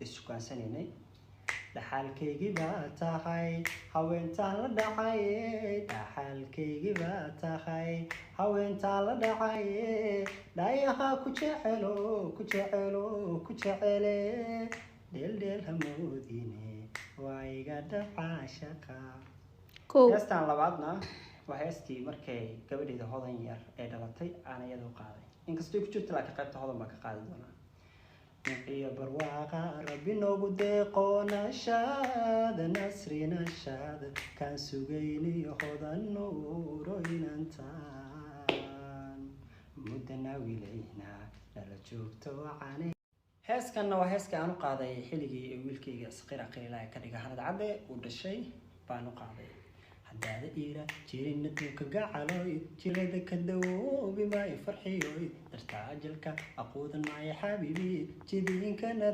Isshukaansanaynay. Dhaxaalkaygii baa tahay haweentaan la dhacay, dhaxaalkaygii baa tahay haweentaan la dhacay, dhaayaha ku jecelo, ku jecelo, ku jecele, dheeldheel hamoodine, waa iga dhacaa shaqa. Kow. Heestan labaadna waa heestii markay gabadheeda Hodan yar ee dhalatay aan iyada u qaaday, inkastoo ku jirto, laakiin qaybta Hodan baan ka qaadi doonaa. Niciyo barwaaqa Rabbi noogu deeqo, nashaada nasri nashaada kaan sugayniyo, Hodan nuuro inantaan muddana wiilayna nala joogto wacane. Heeskanna waa heeska aan u qaaday xilligii wiilkayga saqiir aqriilaa ka dhiga Hanad Cadde uu dhashay baan u qaaday. Haddaada iira jirin adduunka gacaloy, jirada ka dawoobi maayo, farxiyoy, dartaajalka aquudan maayo, xabiibi jidiinkana.